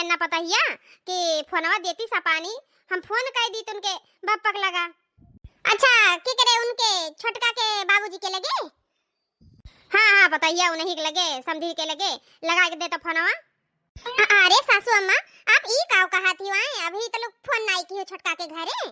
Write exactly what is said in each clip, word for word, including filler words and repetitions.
ना पतहिया कि फोनवा देती सपानी, हम फोन कइ दी तुनके बप्पक लगा। अच्छा, के करे उनके छोटका के बाबूजी के लगे? हाँ, हाँ, पतहिया उन्हीं के लगे, समधी के लगे, लगाइ के दे तो फोनवा। अ-, अरे सासू अम्मा, आप ई काव कहत ही वाए? अभी तो लोग फोन नाई किहो छोटका के घरे।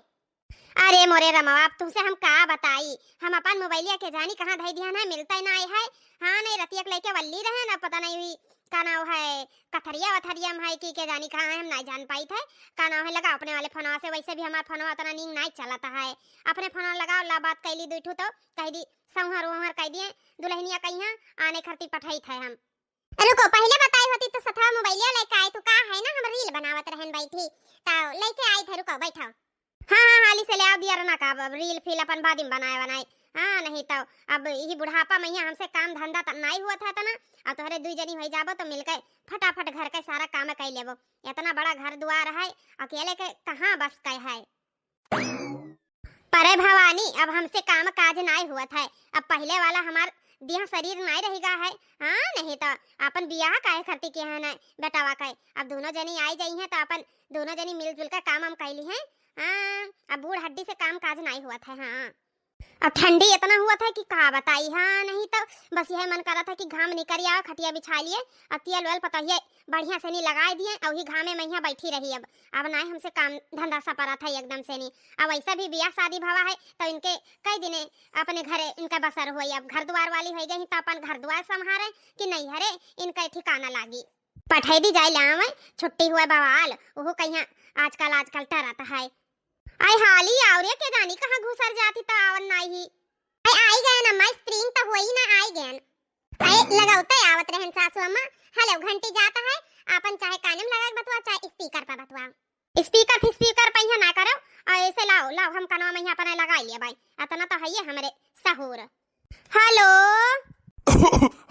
अरे मोरे रमवा, अब तुमसे हम का बताई, हम अपन मोबाइलिया के जानी कहाँ धइ दिहन है, मिलतै नाई है। हाँ, नहीं रतिया के लइके वल्ली रहे ना, पता नहीं हुई का नाव है, कथरिया वथरिया में है कि के जानी कहाँ है, हम नाई जान पाइत है। का नाव है, लगा अपने वाले फोनवा से, वैसे भी हमार फोनवा उतना नीक नाई चलत है। अपने फोनवा लगाओ, ला बात कैली दुई ठू तो कहि दी, सौहर वोहर कहि दिए, दुलहिनिया कहिया आने खरती पठइत है हम। रुको, पहिले बताई होती तो सथवा मोबाइलिया लइके आई, तू का है ना, हम रील बनावत रहन बैठी, तो लइके आई थे, रुको, बैठाओ। हाँ, हाँ, हाली से ले आओ दिया रना का, अब रील फील अपन बाद में बनाए बनाए। हाँ, नहीं तो अब यही बुढ़ापा में यहाँ हमसे काम धंधा त नाई हुआ था तना, अब तोहरे दुई जनी होई जाबो तो मिलके फटाफट घर के सारा काम कइ लेबो। इतना बड़ा घर दुआर है, अकेले के कहाँ बस के है। परे भवानी, अब हमसे काम काज नाई हुआ था, अब पहिले वाला हमार दिया शरीर नाई रहि गा है। हाँ, नहीं तो अपन बियाह काहे खरती किहे है ना बेटावा के, अब दोनों जनी आई जाई हैं तो अपन दोनों जनी मिलजुल के काम हम कैली हैं। हाँ, अब बूढ़ हड्डी से काम काज नाई हुआ था। हाँ, अब ठंडी इतना हुआ था कि का बताई। हाँ, नहीं तो बस यह मन करा था कि घाम निकल आवे, खटिया बिछा लिए, अब तेल वेल पतहिए बढ़िया से नहीं लगाए दिए, और ही घामे में यहाँ बैठी रही। अब, अब नाई हमसे काम धंधा सपरा था एकदम से नहीं। अब वैसा भी बियाह शादी भवा है तो इनके कई दिने अपने घरे इनका बसर होई। अब घर दुआर वाली होइ गई तो अपन घर दुआर संभारे कि नहीं हरे इनका ठिकाना लागी। पठै दी जाए लावे, छुट्टी हुआ बवाल, ओहो कहिया आजकल, आजकल टरत है। आई हाली आवरे के जानी कहाँ घुसर जाती तो आवन नाही। आई, आई गए ना, मैं स्प्रिंग तो हुई ना, आई गए। आई लगावते आवत रहन सासू अम्मा। हेलो, घंटी जाता है, आपन चाहे काने में लगा के बतवा, चाहे स्पीकर पर बतवा। स्पीकर फिर स्पीकर पे यहाँ ना करो, और ऐसे लाओ, लाओ, हम कनवा में यहाँ अपने लगा लिए भाई, इतना तो है ये हमरे सहूर। हेलो।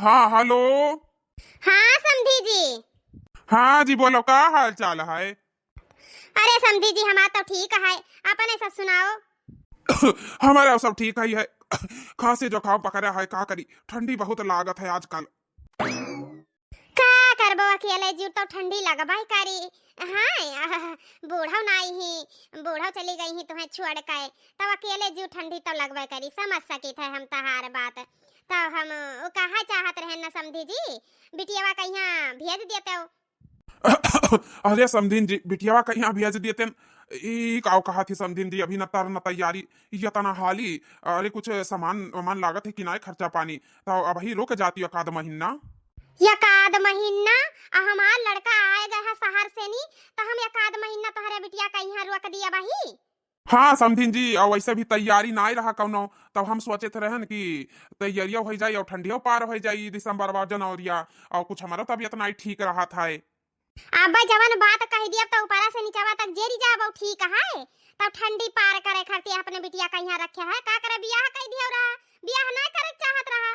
हाँ, हेलो। हाँ, समधी जी। हाँ जी, बोलो, का हाल चाल है? अरे समधी जी, हमार तो ठीक है, अपने सब सुनाओ। हमारा सब ठीक है, है। खांसी जुकाम पकड़ा है, का करी, ठंडी बहुत लागत है आजकल। का करबो, अकेले जीव तो ठंडी लगबे करी। हाँ, आह, बूढ़ो नाई ही, बूढ़ो चली गई ही तुहें छोड़ के, तब अकेले जीव ठंडी तो लगबे करी। समझ सकित है हम तहार बात। तब हम वो कहा चाहत रहे न समधी जी, बिटियावा कहिया भेज देते हो। अरे समधिन जी, बिटियावा कहिया भेज देते न। ई काव कहा थी समधिन जी, अभी न तर न तैयारी, ये तना हाली। अरे कुछ सामान वामान लागत है कि नाई खर्चा पानी, तो अबही रुक जाती एकाध महीना। एकाध महीना? आ हमार लड़का आए गए है शहर से नी, तो हम एकाध महीना तोहरे बिटिया कहिया रोक दिया बही। हाँ समधिन जी, और वैसे भी तैयारी नाई रहा कौनो, तब हम सोचे थे रहन कि तैयारियों हो जाई और ठंडियों पार हो जाई दिसंबर और जनवरिया, और कुछ हमारा तबीयत नाई ठीक रहा था। अब जवन बात कह दिया तो ऊपरा से नीचवा तक जेरी जाबो, ठीक है, तब ठंडी पार करे खातिर अपने बिटिया कहिया रखे है, का करे बियाह कह दिया रहा, बियाह नाई करे चाहत रहा।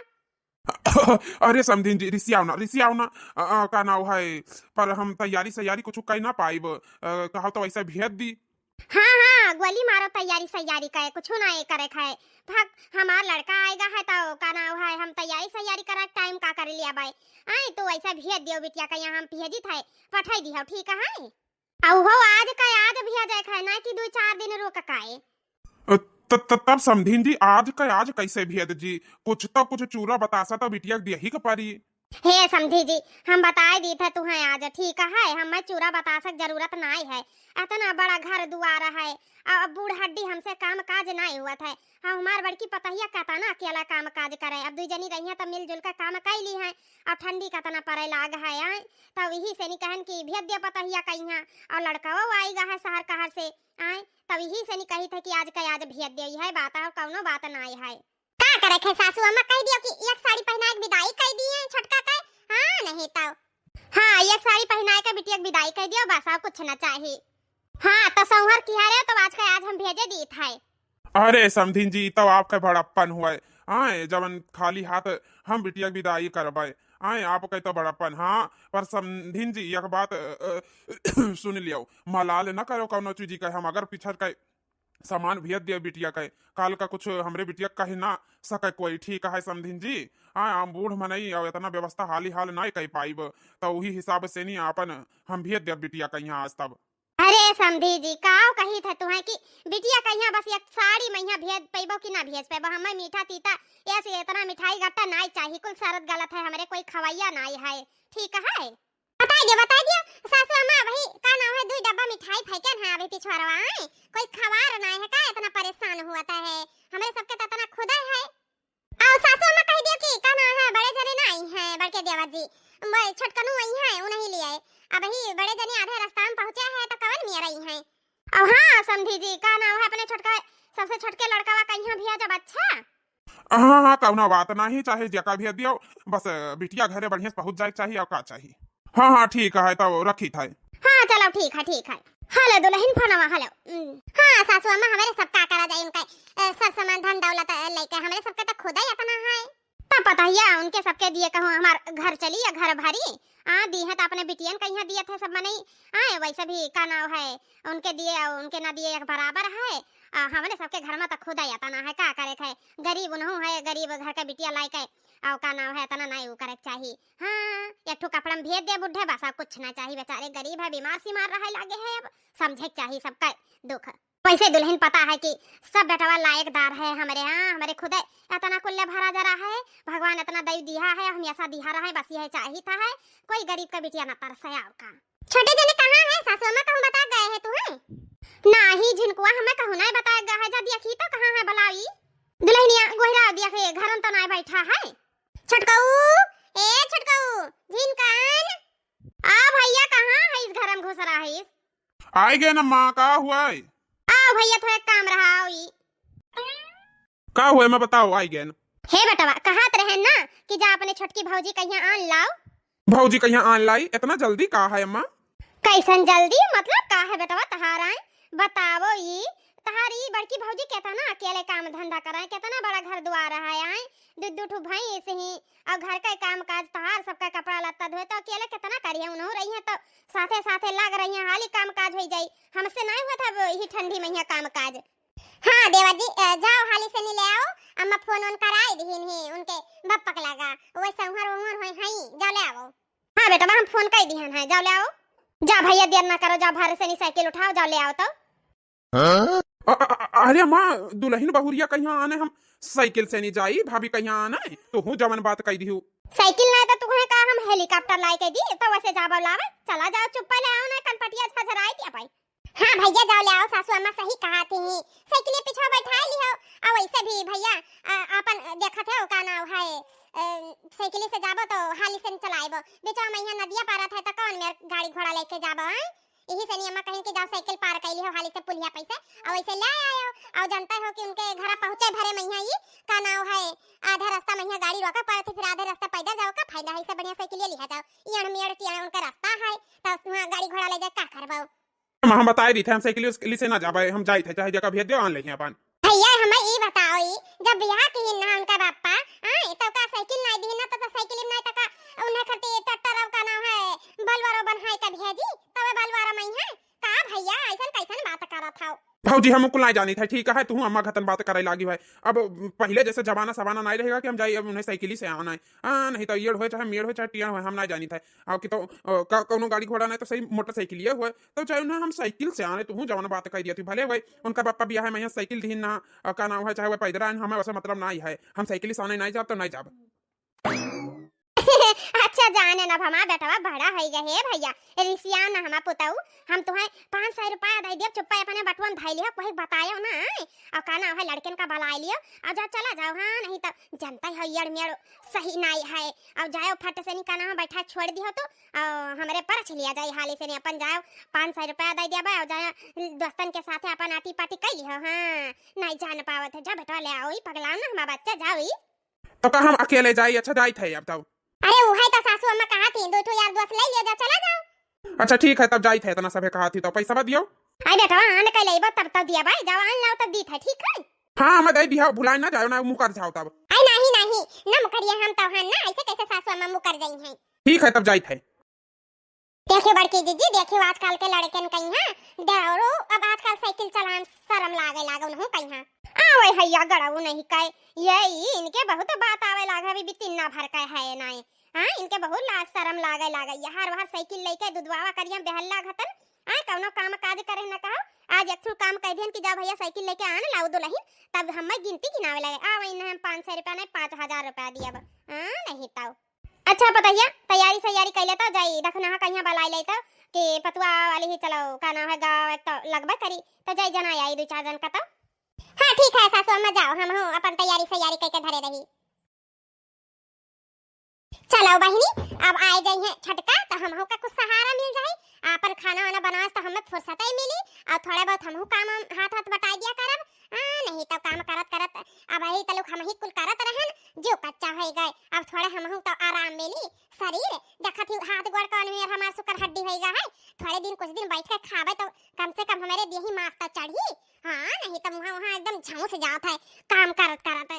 अरे समधिन जी, रिसियाओ ना, रिसियाओ ना। अ, अ, का नाव है, पर हम तैयारी सैयारी कुछ कह ना पाइब। अ, कहो तो वैसे भेज दी। हाँ, हाँ, गोली मारो तैयारी सैयारी करे, कुछ ना ये करे खाए। भग, हमार लड़का आएगा है तो का नाव है, हम तैयारी सैयारी करे टाइम का कर लिया बाय। आई तो वैसे भेज दियो बिटिया का, यहाँ हम भेजी था, पठाई दियो, ठीक है। अउ हो आज का आज भेजे खाए, ना कि दो चार दिन रुक काए। अ, त, त, तब समधिन जी, आज का आज कैसे भेद जी? कुछ तो कुछ चूरा बतासा तो बिटिया के दियही के परी। हे समधी जी, हम बताए दी थे तुहें आज, ठीक है, हम मैं चूरा बतासक जरूरत नाई है, इतना बड़ा घर दुआर है, अब बूढ़ हड्डी हमसे काम काज नाई हुआ था। हम हमार बड़की पतहिया कहता ना अकेला काम काज करे, अब दुई जनी रहिया तो मिलजुल के काम कैली है। अब ठंडी कतना पड़े लाग है, आए, तब यही से नी कहन कि भेज दिया पतहिया कहिया, और लड़का वो आई गा है शहर कहर से, आए, तब यही से नी कही थे कि आज का आज भेज दियो, यह बात है और कौनो बात नाई है। का करे खे सासू अम्मा, कह दियो कि एक साड़ी पहनाए के विदाई कह दिए छोटका के। हाँ, नहीं तो। हाँ, एक साड़ी पहनाए के बिटिया के विदाई कह दियो, बस और कुछ ना चाहिए। हाँ, तो सौहर की हरे तो आज का आज हम भेजे दी था। अरे समधिन जी, तो आपके बड़प्पन हुए, आए जवन खाली हाथ हम बिटिया के विदाई करबे, आए आपके तो बड़प्पन। हाँ, पर समधिन जी एक बात, अ, अ, सुन लियो, मलाल न करो कौनो चीज के, हम अगर पिछड़ के सामान भेज दिया बिटिया के, काल का कुछ हमरे बिटिया के कहि ना सके कोई, ठीक है समधिन जी। हाँ, हम बूढ़ मनई, अब इतना व्यवस्था हाली हाल नाई कइ पाइब, तो वही हिसाब से नी आपन हम भेज देब बिटिया के यहाँ आज तब। अरे समधी जी, काव कही थे तुहें कि बिटिया के यहाँ बस एक साड़ी मइहाँ भेज पइबो कि ना भेज पइबो? हमें मीठा तीता ऐसे इतना मिठाई गट्टा नाई चाही, कुल शरत गलत है, हमरे कोई खवैया नाई है, ठीक है? बताई दियो, बताई दियो सासू अम्मा, वही का नाम है, दुई डब्बा मिठाई फेंकेन है अभी पिछवारवा, आए कोई खवार नाई है का, इतना परेशान हुआ था है, हमरे सबके तो इतना खुदा है। और सासू अम्मा कह दियो कि का नाम है, बड़े जने ना आई हैं, बड़के देवर जी, वो छोटकनू आई हैं, उन्हीं लिए आए। अब ही बड़े जने आधे रास्ता में पहुँचे हैं, तो कवन मियर आई हैं। और हाँ, समधी जी, का नाम है, अपने छोटका, सबसे छोटके लड़कवा कहिया भी आ जब, अच्छा? हाँ, हाँ, कौनो बात नहीं, चाहे जेका भी दियो, बस बिटिया घरे बढ़िया से पहुँच जाए के चाहिए, और का चाहिए। हाँ, हाँ, ठीक है, तो रखी था। हाँ, चलो, ठीक है, ठीक है। हेलो, दुल्हन फोनवा, हेलो। हम्म, हाँ, सासू अम्मा, हमरे सब का करा जाए, उनका, अ, सब सामान, धन दौलत, अ, लेके, हमरे सबके तो खुदा ही इतना है। तब पता ही है, उनके सबके दिए कहूँ हमार घर चली या घर भरी। आ, दी है तो अपने बिटियन कहिया दिए थे सब मनई। आए, वैसे भी का नाव है, उनके दिए और उनके ना दिए एक बराबर है। आ, हमरे सबके घर में तो खुदा ही इतना है, का करे है, गरीब उनहू है, गरीब घर के बिटिया लाइके, और का नाव है, इतना नहीं वो करे के चाही। हाँ, एक ठो कपड़ा में भेज दे बुढ़े, बस और कुछ ना चाही। बेचारे गरीब है, बीमार सीमार रहे लागे है, अब समझे के चाही सबका दुख। वैसे दुल्हन पता है कि सब बेटवा लायकदार है हमरे, हाँ, हमरे खुदे इतना कुल्ले भरा जरा है, भगवान इतना दई दिया है, हमेशा दिहा रहे, बस यह चाहित है, कोई गरीब का बिटिया ना तरसे और का। छोटे जने कहाँ है? सासू अम्मा कहूँ बता गए है तू है? नाही झिनकुआ, हमें कहूँ नहीं बताया गया है, जा देखी तो कहाँ है भला ई? दुल्हनिया गोहिरा देखी, घर में तो नहीं बैठा है। छोटकऊ, ए छोटकऊ, झिनकन। आ भैया, कहाँ है इस घर में घुस रहा है इस? आइ गए न माँ, का हुआ है? आओ भैया, थोड़ा काम रहा, आओ ई। का हुआ है, मैं बताओ, आइ गए न। हे बेटवा, कहत रहे ना कि जा अपने छोटकी भौजी कहिया आन लाओ। भौजी कहिया आन लाई, इतना जल्दी का है अम्मा? कैसन जल्दी? मतलब का है बेटवा तहार आए? बताओ ई, तहार ई बड़की भौजी केतना अकेले काम धंधा कराए, केतना बड़ा घर दुआर है आए, दू दू ठो भैंस ही, और घर का काम काज, तहार सबका कपड़ा लत्ता धोए, तो अकेले केतना करिए, उनहु रही है तो साथे साथे लाग रही है, हाली काम काज हो जाई। हमसे नहीं हुआ था अब यही ठंडी में यहाँ काम काज। हाँ देवर जी, अ, जाओ हाली से नी ले आओ, अम्मा फोन ओन कराई दिहिन ही उनके बप्पक लगा, वैसे उहर उहर होई हई, जाओ ले आओ। हाँ बेटवा, हम फोन कर दिहन है, जाओ ले आओ। जा भैया, देर ना करो, जाओ भारे से नी साइकिल उठाओ, जाओ ले आओ तो। हाँ? अ-, अ-, अ-, अरे माँ, दुल्हन बहुरिया कहिया आने, हम साइकिल से नी जाई, भाभी कहिया आने, तो हूँ जवन बात कह दिहू। साइकिल ना तो तुम्हें का हम हेलीकॉप्टर लाए के दी, तो वैसे जाबो लावे, चला जाओ चुप्पा ले आओ ना, कनपटिया झझराए दिया भाई। हाँ भैया, जाओ ले आओ, सासू अम्मा सही कहा थी, साइकिल पिछवा बैठा लियो। और वैसे भी भैया, अ, अपन देखत है का नाव है, अ, साइकिल से जाबो तो हाली से चलाएबो, बेचवा मैया नदिया पारत है तो कौन मेर गाड़ी घोड़ा लेके जाबो, हैं? यही से नी अम्मा कहिन कि जाओ साइकिल पार कर लियो हाली से पुलिया पैसे, और वैसे ले आयो। और जानते हो कि उनके घर पहुँचे भरे मैया ई का नाव है, आधा रास्ता मैया गाड़ी रोका पड़त है, फिर आधे रास्ता पैदल जाओ, का फायदा है, इससे बढ़िया साइकिल लिया जाओ। ई अड़मियड़ टियाड़ उनका रास्ता है, तो वहाँ गाड़ी घोड़ा ले जाए का करबो? हम, हम बताए रही थे, हम साइकिल उसकिल से ना जाबे, हम जाई थे, चाहे जगह भेज दियो, आन लेके अपन। भैया, हमें ई बताओ, ई जब बियाह किहिन ना उनका बापा, आए, तो का साइकिल नहीं दिहिन ना, तो, तो साइकिल नहीं, तो का उन्हें खातिर ट्रैक्टर और का नाम है, बोलेरो बनवाए के भेजी, तबे बोलेरो में है? का भैया, ऐसन कैसन बात करत हौ? भौजी, हम कुल नहीं जानी थे, ठीक है, तू अम्मा घतन बात करे लागी है। अब पहले जैसे जमाना सबाना नहीं रहेगा कि हम जाई, अब उन्हें साइकिल से आना है। हाँ, नहीं तो येड़ होए, चाहे मेड़ होए, चाहे टियाड़ होए, हम नहीं जानी थे। हाँ, कि तो, अ, का-, कौनो गाड़ी घोड़ा नहीं तो सही, मोटरसाइकिल ये हुए, तो चाहे उन्हें हम साइकिल से आने, तू जवन बात कह दिया थी, भले वही उनका पापा बियाह है, मैं यहाँ साइकिल दीन ना, अ, का नाम है, चाहे वह पैदल आए, हमें वैसे मतलब नहीं है, हम साइकिल से आने नहीं जाब, तो नहीं जाब। अच्छा, जाने ना, अब हमार बेटवा बड़ा है गए, हे भैया, रिसिया ना हमार पुतऊ, हम तुम्हें पाँच सौ रुपया दे दियो, चुप्पा अपने बटुआ में धई लियो, कोई बतायो ना, आए, और का नाम है, लड़कन का बलाई लियो, और जा, चला जाओ, हाँ, नहीं तो जनता है, येड़ मेड़ सही नहीं है, और जाओ, फट से नहीं, का नाम है, बैठा छोड़ दियो तो, और हमरे परछ लिया जाए, हाली से नहीं, अपन जाओ, पाँच सौ रुपया दे दिया बा, और जाओ, दोस्तन के साथ अपन आटी पाटी कर लियो, हाँ, नहीं जान पावत है, जा बेटवा ले आओ, ई पगला ना हमार बच्चा, जाओ ई। तो का हम अकेले जाई? अच्छा, जाई थे अब तो। अरे, उहे तो सासू अम्मा कहा थी, दो ठो यार दोस्त ले लियो, जा, चला जाओ। अच्छा, ठीक है, तब जाई थे, इतना सभे कहा थी, तो पैसा दियो। आई बेटवा, आन के लेबो, तब तो दिया भाई, जाओ, आन लाओ, तब दी थे, ठीक है? हाँ, मैं दे दिया, भुलाए ना जाओ ना, मुकर जाओ तब। आई नहीं, नहीं, ना मुकरिए हम तो हन ना, ऐसे कैसे सासू अम्मा मुकर जाई हैं? ठीक है, तब जाई थे। देखियो बड़की जीजी, देखियो आजकल के लड़कन कइहाँ, देवरो अब आजकल साइकिल चलान शर्म लागे लागे उनहू कइहाँ। आ वही हैया गड़ऊ नहीं कहे, ये ई इनके बहुत बात आवे लागे, अभी बितिन्ना भर का है नाई। हाँ, इनके बहुत लाज शर्म लागे लागे, ये हर वहर साइकिल लेके दुधवावा करिया बेहल्ला घतन। हाँ, कौनो काम काज करे न कहो, आज एक ठो काम कह दिहन कि जाओ भैया साइकिल लेके आन लाओ दुलहिन, तब हमें गिनती गिनावे लगे। आ वही हम पाँच सौ रुपया नहीं, पाँच हजार रुपया दिया। हाँ, नहीं ताऊ। अच्छा पतैया, तैयारी सैयारी कैले तो जाई, दखनहा कहिया बलाई ले तो कि पतुआ वाली ही चलो, का नाम है, गाँव एक तो लगबे करी, तो जाई जना आई दो चार जन का तो। हाँ ठीक है सासू अम्मा, जाओ, हम हूँ अपन तैयारी सैयारी करके धरे रही। चलो बहिनी, अब आए जाई है छटका तो हमहू का कुछ सहारा मिल जाई, अपन खाना वाना बनावे तो हमें फुर्सत ही मिली और थोड़े बहुत हमहू काम हाथ हाथ बटाई दिया करब। हाँ, नहीं तो काम करत करत अब यही तलुक हम ही कुल करत रहन, जो कच्चा हो गए, अब थोड़े हमहू तो आराम मिली। शरीर देखत ही हाथ गोड़ कौन मेर हमार सुकर हड्डी होइगा है, थोड़े दिन कुछ दिन बैठ के खावे तो कम से कम हमारे देही मांस तो चढ़ी। हाँ, नहीं तो वहाँ वहाँ एकदम झौंस जात है काम करत करत।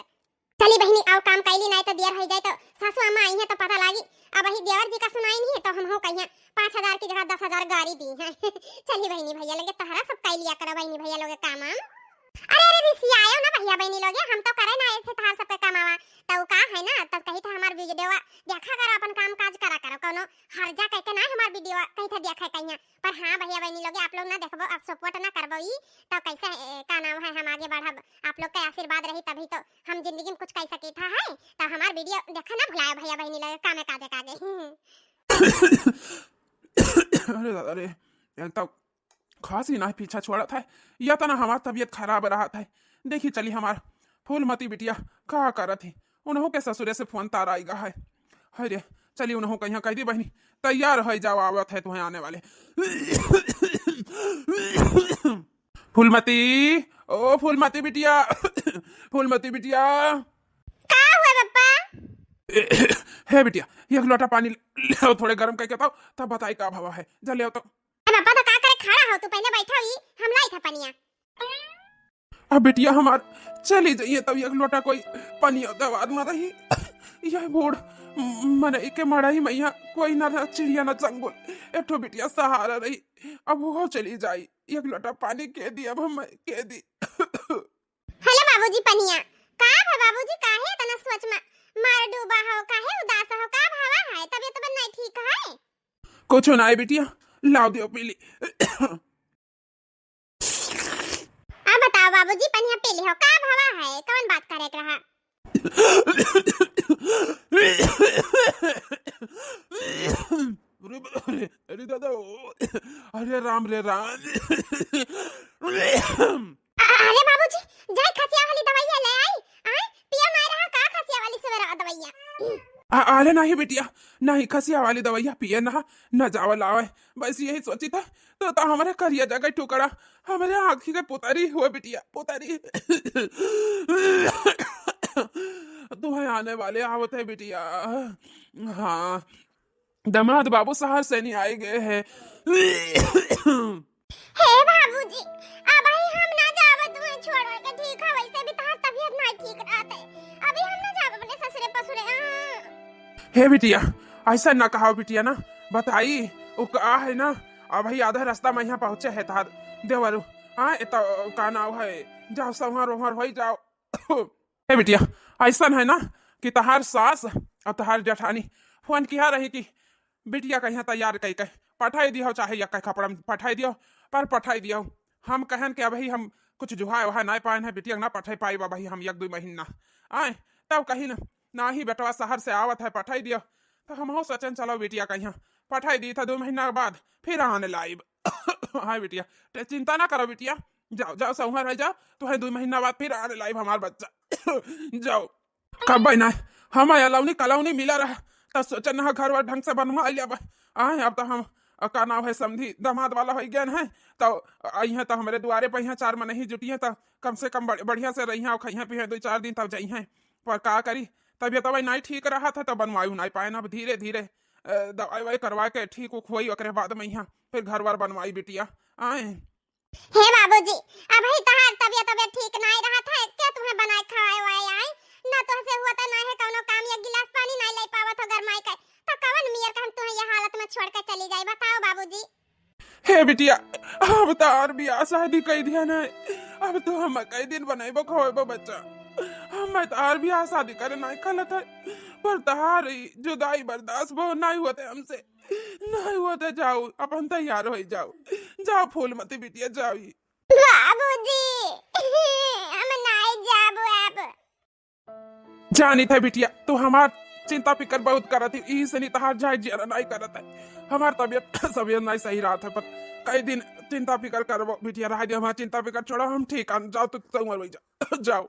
चली बहिनी, आओ काम कैली, नहीं तो देर हो जाए तो सासू अम्मा आई है तो पता लागी। अब वही देवर जी का सुनाई नहीं है तो हम हो कहिया पाँच हजार की जगह दस हजार गारी दी है। चली बहिनी भैया लगे तहरा सब कैलिया करो बहिनी भैया लोगे काम वाम। अरे अरे रिसियायो ना भैया बहिनी लोगे, हम तो करे ना ऐसे तहार सबके कमावा। तो का है ना, तब कही था हमार वीडियो देखा करो, अपन काम काज करा करो, कोनो हर्जा कह के ना हमार वीडियो कही था देखा कहिया। पर हाँ भैया बहिनी लोगे, आप लोग ना देखबो, आप सपोर्ट ना करबो ई, तो कैसे ए, का नाम है, हम आगे बढ़ब। आप लोग के आशीर्वाद रही तभी तो हम जिंदगी में कुछ कह सकी था है। तो हमार वीडियो देखा ना भुलायो भैया बहिनी लोगे, कामे काजे कागे। अरे दादा रे, एक तो खांसी ना पीछा छोड़त है, या तना हमार तबीयत खराब रहत है। देखी चली हमार फूलमती बिटिया का करत है, उनहू के ससुरे से फोन तार आइगा है। अरे चली उनहू कहिया कह दी बहिनी, तैयार हो जाओ, आवत है तुम्हें आने वाले। फूलमती, ओ फूलमती बिटिया, फूलमती बिटिया। का हुआ पप्पा? हे बिटिया, एक लोटा पानी ले आओ, थोड़े गरम करके बताओ, तब बताई का भावा है। जा ले आओ तो। ए पप्पा, तो का करे खड़ा हो तू, पहले बैठा ही, हम लाई था पनिया। अब बिटिया हमार चली जाइए, तब एक लोटा कोई पनिया देवार न रही। यह बूढ़ मनई के मड़ई में यहाँ कोई ना, ना चिड़िया ना चंगुल, एक ठो बिटिया सहारा रही। अब वो चली जाई, एक लोटा पानी के दी, अब हम के दी। हेलो बाबूजी, पनिया। का भा बाबूजी, काहे इतना सोच में मार डूबा हो, काहे उदास हो, का भावा है, तबीयत तबीयत नहीं ठीक है? कुछ ना है बिटिया, लाओ दियो पी ली। अब बताओ बाबूजी, पनिया पी ली हो, का भावा है, कौन बात करे के रहा? अरे, अरे, अरे दादा, ओ, अरे राम रे राम। अ-, अरे बाबूजी, जाए खसिया वाली दवाइया ले आई। आए, पिया मार रहा का खसिया वाली सुबह दवाइया? आ, अरे नहीं बिटिया, नहीं, खसिया वाली दवाइया पिए ना, न जावा लावे। बस यही सोची था, तो, तो हमारे करिया जगह टुकड़ा, हमारे आँखी के पुतरी हुए बिटिया, पुतरी। तुम्हें आने वाले आवत है बिटिया। हाँ, दामाद बाबू शहर से नहीं आए गए हैं। हे बाबूजी, अबही हम ना जाब तुम्हें छोड़ के, ठीक है? वैसे भी तहार तबीयत नहीं ठीक रहत है, अभी हम ना जाब अपने ससुरे पसुरे। हाँ। हे बिटिया, ऐसा ना कहा बिटिया ना, बताई, वो का है ना, अबही आधा रास्ता में यहाँ पहुँचे है तहार देवरू। हाँ, ये तो का नाव है, जाओ संहार ओहर हो जाओ। ए बिटिया, ऐसन है ना कि तहार सास और तहार जेठानी फोन किया रही कि बिटिया का यहाँ तैयार कई के पठाई दियो, चाहे या कई कपड़ा में पठाई दियो, पर पठाई दियो। हम कहन कि अबही हम कुछ जुहा वहा ना पाए हैं, बिटिया ना पठाई पाई अबही हम एक दो महीना। आए, तब कही ना, ना ही बेटवा शहर से आवत है, पठाई दियो। तो हम हो सोचन चलो बिटिया का यहाँ पठाई दी था, दो महीना के बाद फिर आने लाइब। हाँ बिटिया, ते चिंता ना करो बिटिया, जाओ, जाओ, संहार है, जाओ, तुम्हें दो महीना बाद फिर आने लाइब हमार बच्चा। जाओ। कब ना, हम अलौनी कलौनी मिला रहा, तब सोचन ना घर वर ढंग से बनवा लिया बा। आए, अब तो हम, अ, का नाम है, समधी दामाद वाला हो गए हैं, तो आई हैं तो हमारे दुआरे पर यहाँ चार मनही जुटी हैं, तो कम से कम बढ़-, बढ़िया से रही हैं और खाइए पी हैं दो चार दिन, तब जाई हैं। पर का करी, तबीयत अबे नहीं ठीक रहा था, तो बनवाई नहीं पाए ना। अब धीरे धीरे, अ, दवाई ववाई करवा के ठीक उक होई, ओकरे बाद में यहाँ फिर घर वर बनवाई बिटिया। आए। हे बाबूजी, अबही तहार तबीयत, तबीयत ठीक नाई रहत है, के तुम्हें बनाए खवाए वाए आए? ना तोहसे हुआ तो ना है कौनो काम, एक गिलास पानी नाई ले पावत हो गरमाई के, तो कवन मेर का हम तुहे ये हालत में छोड़ के चली जाई, बताओ बाबूजी। हे बिटिया, अब तोहार बियाह शादी कई दिया नहीं, अब तो हम कई दिन बनइबो खवइबो बच्चा। हम तोहार बियाह शादी करे नहीं खलत है, पर तोहार ई जुदाई बर्दाश्त बहु नहीं होते हमसे, नहीं होते। जाओ, अपन तैयार होई जाओ, जाओ फूलमती बिटिया, जाओ। ई बाबूजी, हम नहीं जाबो अब। जानित है बिटिया, तू हमार चिंता फिकर बहुत करत ही, ई से नहीं तोहार जाए जियारा नहीं करत है। हमार तबियत, तबियत नहीं सही रहत है, पर कई दिन चिंता फिकर करबो बिटिया, रह दे हमार चिंता फिकर, छोड़ो, हम ठीक आन, जाओ तू संवर होई जा, जाओ।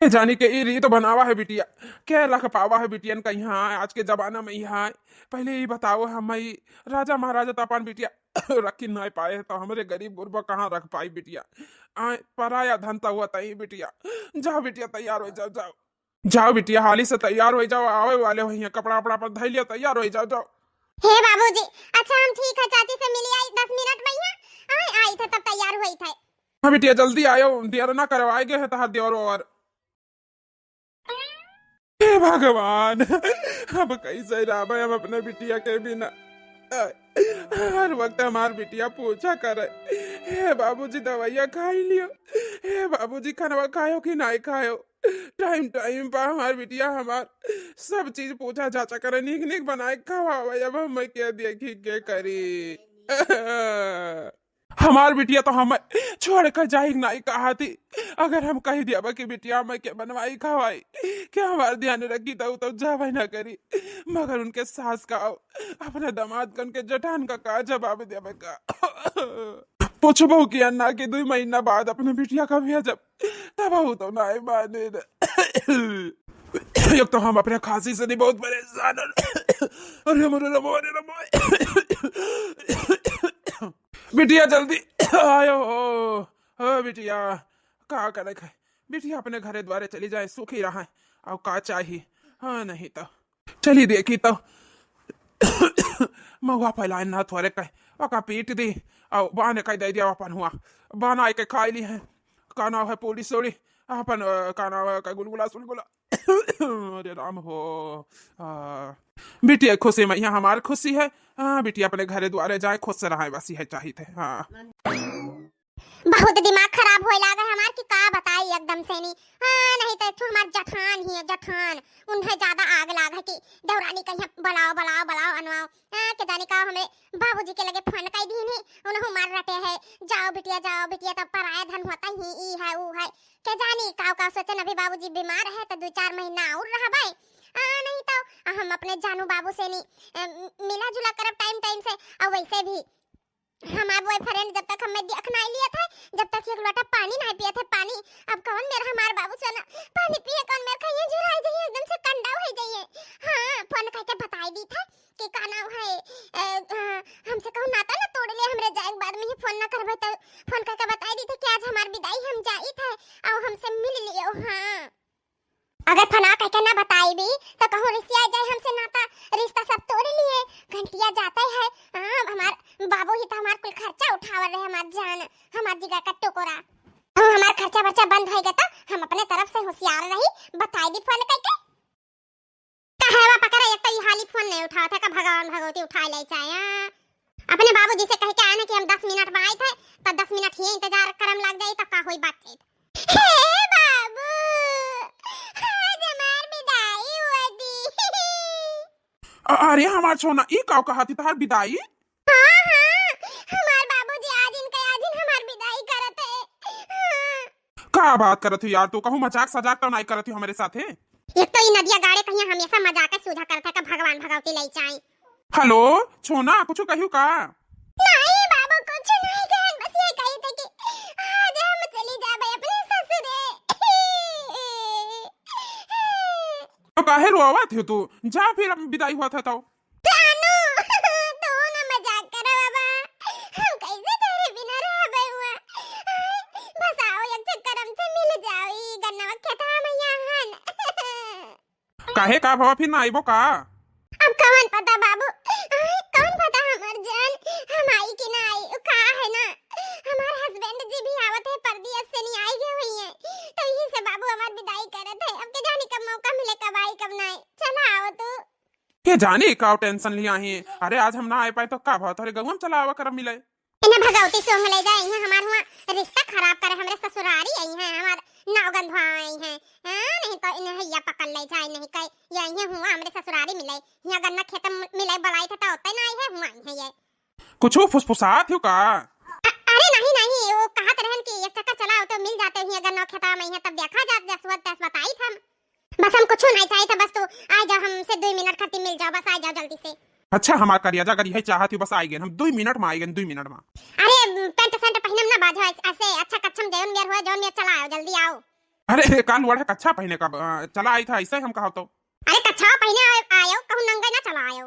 ए जानी के ई रीत बनावा है बिटिया, के रख पावा है बिटियन का यहाँ, आज के जमाना में यहाँ। पहले ई बताओ, हम ई राजा महाराजा तो अपन बिटिया रखी नहीं पाए, तो हमरे गरीब गुरबा कहाँ रख पाई बिटिया? आए, पराया धन तो हुआ तई बिटिया। जाओ बिटिया, तैयार हो जाओ, जाओ। जाओ बिटिया, हाली से तैयार हो जाओ, आवे वाले हो यहाँ, कपड़ा वपड़ा पर धई लिया, तैयार हो जाओ, जाओ। हे बाबूजी, अच्छा हम ठीक है, चाची से मिली आई दस मिनट में यहाँ। आए, आई थे तब तैयार हुई थे। हाँ बिटिया, जल्दी आयो, देर ना करवाए गए हैं तोहार देवर और। हे भगवान, अब कैसे रहबे हम अपने बिटिया के बिना? हर वक्त हमार बिटिया पूछा करे, "हे बाबूजी, दवाइया खाई लियो? हे बाबूजी, खानवा खायो कि नाई खायो?" टाइम टाइम पर हमार बिटिया हमार सब चीज पूछा जाचा करे, निक निक बनाए खवावे। अब हम के देखी के करी? हमार बिटिया तो हम छोड़ कर जाई नाई कहा थी। अगर हम कह दिया बा कि बिटिया मैं के बनवाई खवाई, कि हमार ध्यान रखी, तो, तो जावे ना करी। मगर उनके सास का, अपने दामाद कन के जठान का, का जवाब देवे का? पूछबो कि अन्ना के दुई महीना बाद अपने बिटिया का भेजब, तब वो तो नाई माने न। एक तो हम अपने खांसी से नहीं बहुत परेशान हन। अरे हमरे रमो, अरे रमो। बिटिया जल्दी आयो हो, हो बिटिया, का करे खाए? बिटिया अपने घरे द्वारे चली जाए, सुखी रहे, और का चाही? हाँ, नहीं तो चली देखी तो महुआ फैलाए ना थोरे कहे, ओका पीट दी, और बाने कह दे दिया अपन हुआ, बनाए के खाई ली है, का नाम है पूड़ी सोड़ी, अपन, अ, का नाम है का गुलगुला सुलगुला। अरे राम हो। आ, बिटिया खुशी में यहाँ हमार खुशी है। हाँ, बिटिया अपने घरे द्वारे जाए, खुश रहे, बस यह चाहिए थे। हाँ। बहुत दिमाग खराब होए लागे हमार कि का बताई एकदम से नी। हाँ, नहीं तो एक ठो हमार जठान ही है, जठान। उन्हें ज्यादा आग लाग है कि देवरानी कहिया बुलाओ, बुलाओ, बुलाओ, अनवाओ। हाँ, के जाने का हमरे बाबूजी के लगे फोन कई दीन ही, उन्हों मार रटे है, "जाओ बिटिया, जाओ बिटिया, तब पराया धन होता ही, ई है, ऊ है।" के जानी काव काव सोचन, अभी बाबूजी बीमार है तो दो चार महीना और रहबे। आ, नहीं तो हम अपने जानू बाबू से नी, अ, मिला जुला करब टाइम टाइम से। और वैसे भी हमार बॉयफ्रेंड जब तक हमें देख नहीं लिया था, जब तक एक लोटा पानी नहीं पिया था, पानी, अब कौन मेर हमार बाबू सोना पानी पिए, कौन मेर कहिए झुराई जाइए, एकदम से कंडा हो जाइए। हाँ, फोन करके बताई दी था कि का नाम है, अ, अ, हमसे कहूँ नाता ना तोड़ ले, हमरे जाए के बाद में ही फोन ना करबे तो फोन करके बताई दी था कि आज हमार विदाई, हम जाई थे, आओ हमसे मिल लियो। हाँ, अगर फना कह के ना बताई भी तो कहूँ रिसिया जाए हमसे नाता, रिश्ता सब तोड़ लिए। घंटिया जाता है। हाँ, हमार बाबू ही तो हमार कुल खर्चा उठावल रहे, हमार जान, हमार जिगर का टुकड़ा। हम हमार खर्चा बर्चा बंद होएगा तो हम अपने तरफ से होशियार रही, बताई दी फोन करके। कहवा पकड़ा, एक तो ई हाली फोन नहीं उठावत है, का भगवान भगवती उठा ले चाहे, हाँ? अपने बाबूजी से कह के आए ना कि हम दस मिनट में आए थे, तो दस मिनट ही इंतजार करम लग जाई, तो का होई बातचीत? हे बाबू, आज हमार विदाई हुआ दी। अ-, अरे हमार सोना, ई का कहा थी तहार विदाई? हाँ, हाँ, हमार बाबूजी आज इनका, आज इन हमार विदाई करत है। हाँ। का बात करत हो यार, तू कहूँ मजाक सजाक तो नहीं करत हो हमरे साथे? एक तो ई नदिया गाड़े कहिया हमेशा मजाक सूझा करत है, का भगवान भगवती लई चाई। हेलो, छोना, कुछ कहियो का? नहीं बाबू, कुछ नहीं कहन, बस ये कही थे कि आज हम चली जाबे अपने ससुरे। तो काहे रोवत हो तू? जा फिर, अब विदाई हुआ था तो। जानू, तू ना मजाक करो बाबा, हम कैसे तेरे बिना रहबे हुआ? बस आओ एक चक्कर हमसे मिल जाओ, ई गन्नवा खेतवा में यहाँ। काहे का भवा, फिर ना आइबो का? अब कौन पता बाबू, आय, कौन पता हमार जान हम आई कि ना आई, उ का है ना, हमार हस्बैंड जी भी आवत है परदेस से, नहीं आई गए हुई है, तो यही से बाबू हमार विदाई करत है। अब के जानी कब मौका मिले, कब आई कब ना आई। चला आओ तू। ए जानी का tension लिया ही। अरे आज हम ना आए पाए तो का भाव, तोहरे गौवा में चला आवा करब मिले। इन्हें भगवती सोंग ले जाए, इन्हें हमार हुआ रिश्ता खराब करे, हमरे ससुरारी आई हैं, हमार नाव गंधवा आई हैं। हाँ, नहीं तो इन्हें हैया पकड़ ले जाए, नहीं कहे ये आई हैं हुआ हमरे ससुरारी मिले, यहाँ गन्ना खेत में मिले बुलाई थे तो होते ना आई है, हुआ आई हैं ये। कुछ फुसफुसात हो का? अ-, अरे नहीं, नहीं, वो कहत रहन कि एक चक्कर चला आओ तो मिल जाते ही, अगर नौ खेता में है तब देखा जात, जसवत तस बताई था। बस हम कुछ नहीं चाहिए था, बस तू आ जाओ, हमसे दुई मिनट खातिर मिल जाओ, बस आ जाओ जल्दी से। अच्छा, हमार करिया जा, अगर यही चाहत हो, बस आई गए हम, दुई मिनट में आई गए, दुई मिनट में। अरे, पैंट शर्ट पहनम ना बाझो, ऐस-, ऐसे अच्छा कच्छम जौन मेर हुआ, जौन मेर चला आओ, जल्दी आओ। अरे, काल वड़ा कच्छा पहने का, अ, चला आई था, ऐसे हम कहा तो। अरे, कच्छा पहने आयो, आयो, कहूँ नंगे ना चला आयो।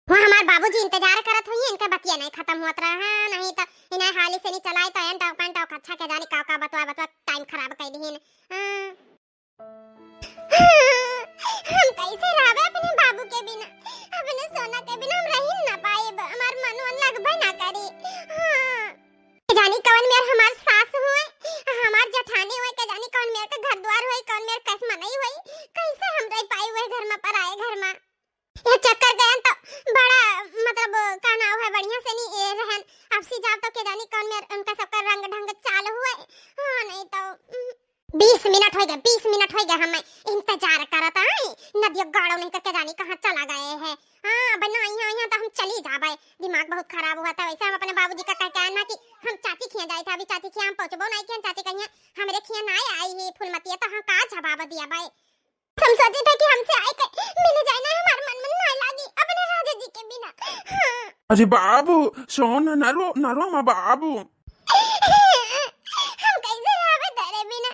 वहाँ हमार बाबूजी इंतजार करत होइहैं, इनका बतिया नहीं खत्म होत रहा, हाँ, नहीं तो इन्हें हाली से नहीं चलाई तो एन टाव पैन टाव कच्छा के जानी का का बतवा बतवा टाइम खराब कर दिहिन। हाँ। हम कैसे रहबे अपने बाबू के बिना, अपने सोना के बिना हम रही ना पाएब, हमार मन वन लगबे ना करी। हाँ। के जानी कौन मेर हमार सास हुए, हमार जेठानी हुए, के जानी कौन मेर के घर द्वार हुए, कौन मेर कैस मनई हुए, कैसे हम रह पाई हुए घर में, पराए घर में। ये चक्कर गयन तो बड़ा, मतलब, का नाव है, बढ़िया से नहीं ये रहन। अब सी जाब तो के जानी कौन मेर उनका सबका रंग ढंग चाल हुए। हाँ, नहीं तो, उम, बीस मिनट होइ गए, बीस मिनट होइ गए, हम इंतजार करत आई। नदिया गाड़ो नहीं करके जानी कहाँ चला गए हैं। हाँ, अब ना यहाँ, यहाँ तो हम चली जाबे। दिमाग बहुत खराब हुआ था। वैसे हम अपने बाबूजी का कह के आए ना कि हम चाची खिया जाए थे, अभी चाची खिया हम पहुँचबो नहीं किया, चाची कहिए हमरे खिया ना आई ही फूलमतिया, तो हाँ का जवाब दिया बाई। हम सोचे थे कि हमसे आए के मिल जाए ना, हमार मन मन ना लागी अपने राजा जी के बिना। हाँ। अरे बाबू, सोन न रो, न रो मा बाबू। हम कैसे रहबे तेरे बिना?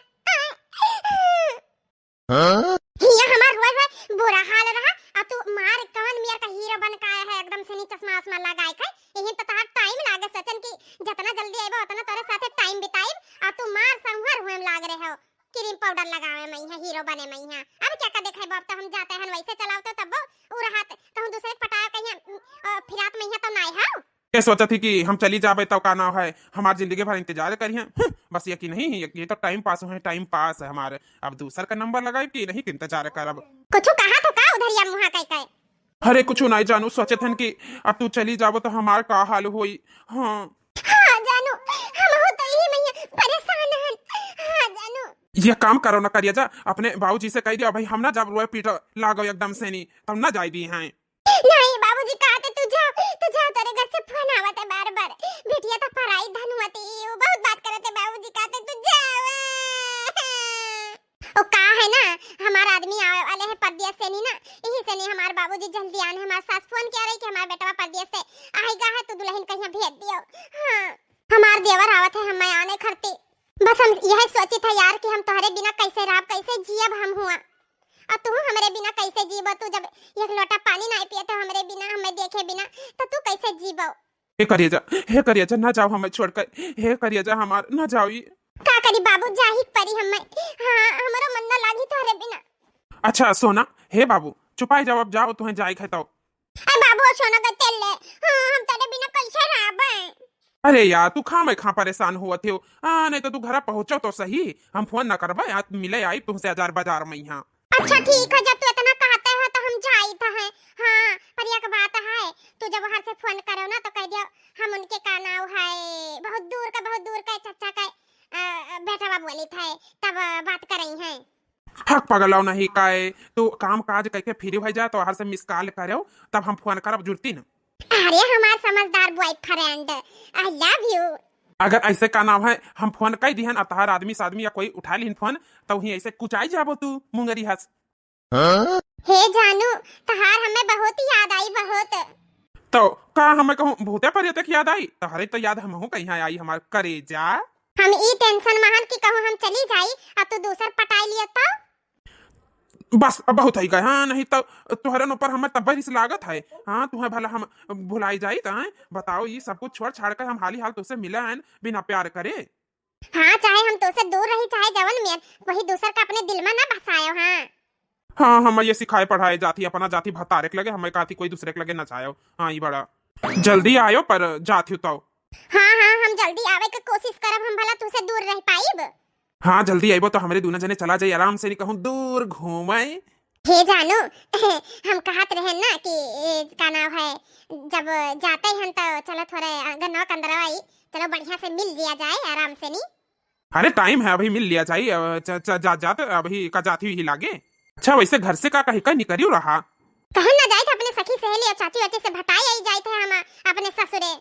हाँ? हिया हमार हुआ है बुरा हाल रहा, आ तू मार कवन मेर का हीरो बन के आया है, एकदम से नी चश्मा उश्मा लगाए के। यही तो तहार टाइम लागे, सोचन कि जितना जल्दी आइबो उतना तोरे साथे टाइम बिताइब, आ तू मार संहर हुए में लाग रहे हो। क्रीम पाउडर लगावे में है, हीरो बने में है। अब क्या का देखाई बाप, तो हम जाते हैं वैसे चलावते तब वो रहा त-, कहूँ दूसरे के पटाया कहीं, अ, फिरात में है तो नाय है। ये सोचत ही कि हम चली जाबे तो का नाव है, हमार जिंदगी भर इंतजार करिहैं। हम्म, बस ये कि नहीं, ये, ये तो टाइम पास हुए, टाइम पास है हमारे। अब दूसर का नंबर लगाई कि नहीं कि इंतजार करब। कुछ कहा तो का उधर या मुहा कह कह। अरे कुछ नहीं जानू, सोचत हन कि अब तू चली जाबो तो हमार का हाल होई। हाँ। हाँ जानू, हम हो तो यही में परेशान हन। हाँ जानू। ये काम करो ना करिया जा, अपने बाबूजी से कह दिया भाई हम ना जाब, रोए पीट लागो एकदम से नहीं, तब ना जाई दी हैं। नहीं बाबूजी कहते तू जा, तू जा, तेरे घर से फोन आवत है बार बार। बिटिया तो पराई धनुवती, वो बहुत बात करते बाबूजी कहते तू जा। ओ का है ना, हमार आदमी आवे वाले हैं परदेस से नहीं ना, यही से नहीं हमार बाबूजी जल्दी आने, हमार सास फोन किया रही कि हमार बेटवा परदेस से आएगा है तो दुल्हन कहीं भेज दियो। हाँ, हमार देवर आवत है, हम आने खरती। बस हम यह सोची था यार कि हम तोहरे बिना कैसे रहब, कैसे जियब हम हुआ, और तू हमरे बिना कैसे जीबो? तू जब एक लोटा पानी नहीं पिए तो हमरे बिना, हमें देखे बिना, तो तू कैसे जीबो? हे करेजा, हे करेजा, ना जाओ हमें छोड़कर। हे करेजा हमार, ना जाओ ये। का करी बाबू, जाही परी हमें। हाँ, हमारा मन ना लागी तोहरे बिना। अच्छा सोना, हे बाबू, चुपाई जाओ, अब जाओ, तुम्हें जाए खाए तो। अरे बाबू, सोना का तेल ले। हाँ, हम तेरे बिना कैसे रहबे? अरे यार, तू खा मैं खा परेशान हुआ थे। हाँ, नहीं तो तू घर पहुँचो तो सही, हम फोन ना करबे, आज मिले आई तुमसे हजार बाजार में यहाँ। अच्छा ठीक है, जब तू इतना कहते हो तो हम जाइत है। हाँ, पर एक बात है, तू जब वहाँ से फोन करो ना तो कह दियो हम उनके का नाव है, बहुत दूर का, बहुत दूर का चचा का, अ, बेटवा बोली था, तब बात करई है। हक पगलाव नहीं काए, तू काम काज करके फ्री हो जा तो वहाँ से मिस कॉल करो, तब हम फोन करब जुड़ती ना। अरे हमार समझदार बॉयफ्रेंड, I love you। अगर ऐसे का नाव है, हम फोन कर दिहन, आ तहार आदमी सादमी या कोई उठा लिहन फोन, तो वहीं ऐसे कुचाई जाबो तू, मुंगरी हंस। हाँ? हे जानू, तहार हमें बहुत याद आई, बहुत। तो का हमें कहूँ भूते प्रेत के याद आई? तहरे तो याद हमहू कहीं आई, हमार करेजा। हम ई टेंशन में हन कि कहूँ हम चली जाई, आ तू दूसर पटाई लिया तो? बस, अब बहुत होई गए। हाँ, नहीं तो तोहरन ऊपर हमें तब्बे रिस लागत है। हाँ, तुम्हें भला हम भुलाई जाई तो, हैं? बताओ, ये सब कुछ छोड़ छाड़ कर हम हाली हाल तुझसे मिले हैं बिना प्यार करे। हाँ, चाहे हम तोसे दूर रही, चाहे जवन मेर, वही दूसर का अपने दिल में ना बसायो। हाँ। हाँ, हम ये सिखाए पढ़ाए जाती, अपना जाती भतारे के लगे, हमें कहती कोई दूसरे के लगे ना जायो। हाँ, ये बड़ा जल्दी आयो, पर जाती हूँ तो। हाँ, हाँ, हम जल्दी आवे के कोशिश करब, हम भला तुझसे दूर रह पाइब। हाँ, जल्दी आइबो तो हमरे दूनो जने चला जाई आराम से, नहीं कहूँ दूर घूमे। हे जानू, हम कहत रहेन ना कि ए, का नाव है, जब जाते हन तो चलो थोड़े गन्नवा कंदरवा आई, चलो बढ़िया से मिल लिया जाए आराम से नी। अरे time है, अभी मिल लिया जाए, अ, च-, च-, जा, जात अभी का जात ही लागे। अच्छा, वैसे घर से का कही का निकरियो रहा? कहन ना जाइत अपने सखी सहेली और चाची वाची से भटाई आई जाइत है हम अपने ससुरे।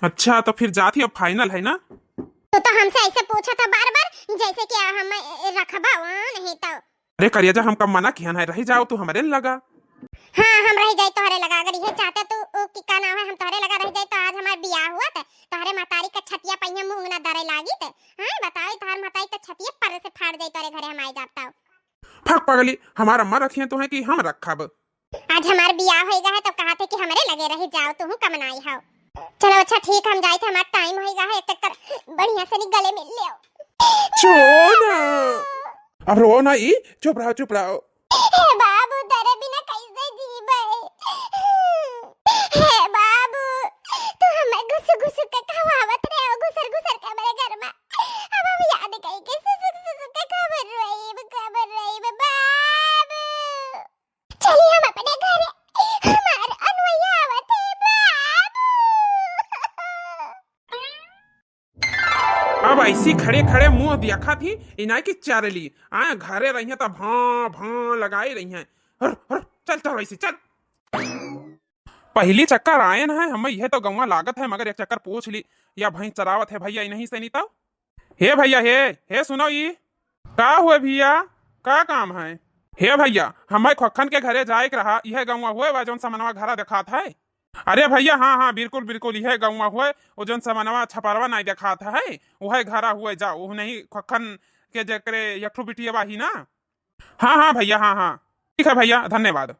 अच्छा, तो फिर जात ही अब final है ना? तू तो हमसे ऐसे पूछत ह बार बार, जैसे कि हम रखबा वो नहीं तो। अरे करिया जा, हम कब मना किहन है, रही जाओ तू हमरे लगा। हाँ, हम रही जाई तोहरे लगा। अगर इहे चाहते तू उ कि का नाव है, हम तोहरे लगा रही जाई तो आज हमार बियाह हुआ त तोहरे महतारी का छतिया पहिया मूंग ना धरे लागी त। हाँ, बताओ, तोहर महतारी का छतिया पर से फाड़ जाई तोहरे घरे हम आई जाब तब। फक पगली, हमार अम्मा रखिए तो है कि हम रखब? आज हमार बियाह होइगा है, तब कहा थे कि हमरे लगे रही जाओ, तू कमनाई हो। चलो अच्छा ठीक, हम जाइत है, हमार time होइगा है, एक चक्कर बढ़िया से नी गले मिल लियो। चोना, अब रो ना ई, चुप रहो, चुप रहो। हे बाबू, तोरे बिना कैसे जीबे? हे बाबू, तू हमें घुस घुस के खवावत रहे हो, घुसर घुसर के हमरे घर में। अब हम याद कई के सुसुक सुसुक के कबर रोइब, कबर रोइब बाबू। चली हम अपने घरे, हमार अनुइया आवत है बाबू। अब ऐसी खड़े खड़े मुंह देखा थी, इनाय की चरली आए घरे रही है तो भां भां लगाई रही है। हर, हर, चल चल वैसे चल। पहली चक्कर आयन है, हमें यह तो गौवा लागत है, मगर एक चक्कर पूछ ली, या भैंस चरावत है भैया, इन्हीं से नहीं तो। हे भैया, हे, हे सुनो ई। का हुए भैया, का काम है? हे भैया, हमें खोखन के घरे जाए के रहा, यह गौवा हुए बा जौन समनवा घरा देखात है। अरे भैया, हाँ, हाँ, बिल्कुल, बिल्कुल, यह गौवा हुए, वो जौन समनवा छपरवा नाई देखात है, वह घरा हुए जा, वो नहीं खोखन के जेकरे एक ठो बिटिया बाही ना। हाँ, हाँ भैया, हाँ, हाँ, ठीक है भैया, धन्यवाद।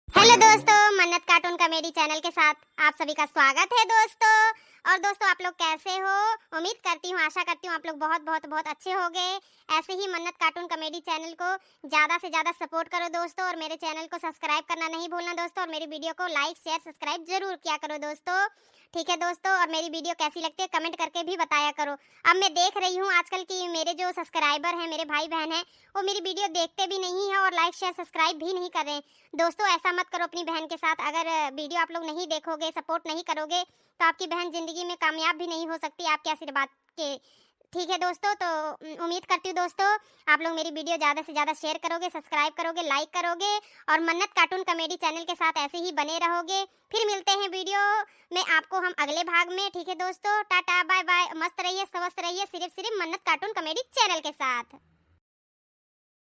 हेलो दोस्तों, मन्नत कार्टून कॉमेडी चैनल के साथ आप सभी का स्वागत है दोस्तों। और दोस्तों, आप लोग कैसे हो? उम्मीद करती हूँ, आशा करती हूँ आप लोग बहुत, बहुत, बहुत अच्छे होगे। ऐसे ही मन्नत कार्टून कॉमेडी चैनल को ज़्यादा से ज़्यादा सपोर्ट करो दोस्तों, और मेरे चैनल को सब्सक्राइब करना नहीं भूलना दोस्तों, और मेरी वीडियो को लाइक, शेयर, सब्सक्राइब जरूर किया करो दोस्तों। ठीक है दोस्तों, और मेरी वीडियो कैसी लगती है कमेंट करके भी बताया करो। अब मैं देख रही हूँ आजकल कि मेरे जो सब्सक्राइबर हैं, मेरे भाई बहन हैं, वो मेरी वीडियो देखते भी नहीं है और लाइक, शेयर, सब्सक्राइब भी नहीं कर रहे हैं। दोस्तों, ऐसा मत करो अपनी बहन के साथ। अगर वीडियो आप लोग नहीं देखोगे, सपोर्ट नहीं करोगे, तो आपकी बहन ज़िंदगी में कामयाब भी नहीं हो सकती आपके आशीर्वाद के। ठीक है दोस्तों, तो उम, उम्मीद करती हूँ दोस्तों, आप लोग मेरी वीडियो ज़्यादा से ज़्यादा शेयर करोगे, सब्सक्राइब करोगे, लाइक करोगे और मन्नत कार्टून कॉमेडी चैनल के साथ ऐसे ही बने रहोगे। फिर मिलते हैं वीडियो में आपको हम अगले भाग में। ठीक है दोस्तों, टाटा, बाय बाय, मस्त रहिए, स्वस्थ रहिए, सिर्फ सिर्फ मन्नत कार्टून कॉमेडी चैनल के साथ।